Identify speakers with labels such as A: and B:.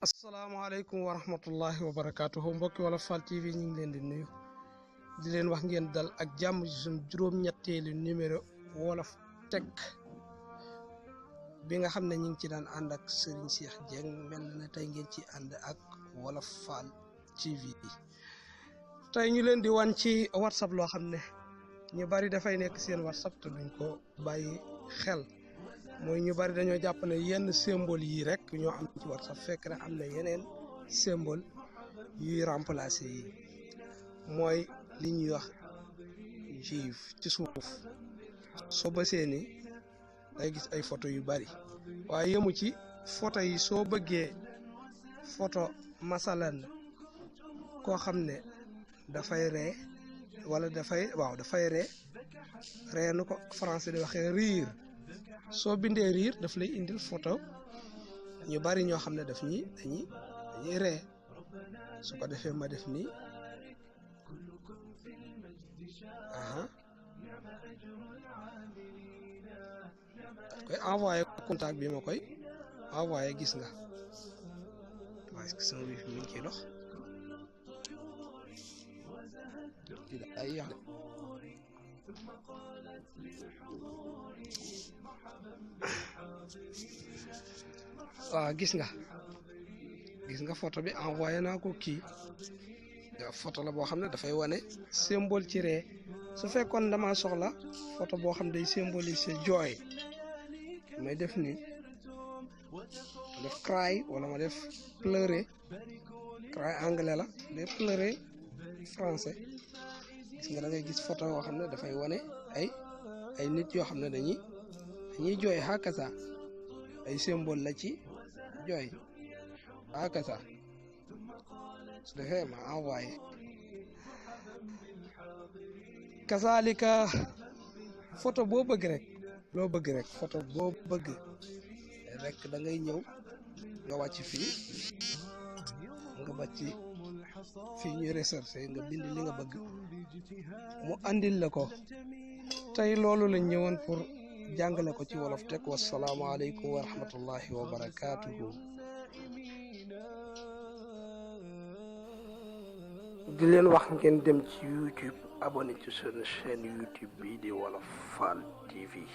A: asalaamaaleykum wa rahmatullahi wa barakaatuhu mbokki Wolof Fall TV ñu ngi leen di nuyu di leen wax ngeen dal ak jàmm ci suñu juróom-ñetteelu numéro Wolof Tech bi nga xam ne ñu ngi ci daan ànd ak Serigne Cheikh Dieng mel na tey ngeen ci ànd ak Wolof Fall TV tey ñu leen di wan ci WhatsApp loo xam ne ñu bari dafay nekk seen WhatsApp te duñ ko bàyyi xel. mooy ñu bari dañoo jàpp ne yenn symbole yi rek ñoo am ci WhatsApp fekk na am na yeneen symbole yuy remplacer yi mooy li ñuy wax GIF ci suuf soo bësee ni day gis ay photo yu bari waaye yemu ci photo yi soo bëggee photo masalan koo xam ne dafay ree wala dafay ree nu ko français di waxee riir soo bindee riir daf lay indil photo ñu bari ñoo xam ne dañuy ree su ko defee ma def nii koy envoyé contact bi ma koy envoyé gis nga parce que sama wifi mi ngi ciy dox ay yax waaw gis nga photo bi envoyé naa ko kii photo la boo xam ne dafay wane symbole ci ree su fekkoon dama soxla photo boo xam day symboliser jooy may def ni def cry wala ma def pleurer cry anglais la day pleurer français gis nga da ngay gis photo yoo xam ne dafay wane ay nit yoo xam ne dañuy jooy hakaza ay symbole la ci jooy hakaza su defee ma envoyé kazalika photo boo bëgg rek photo boo bëgg rek da ngay ñëw nga wàcc fii nga bàcc fii ñuy recherché nga bind li nga bëgg mu andil la ko tey loolu lañ ñëwoon pour jàngale ko ci Wolof Tech wasalaamaaleykum wa rahmatullahi wa barakaatuhu. di leen wax ngeen dem ci YouTube abonné ci seen chaîne YouTube bi di Wolof Fall TV.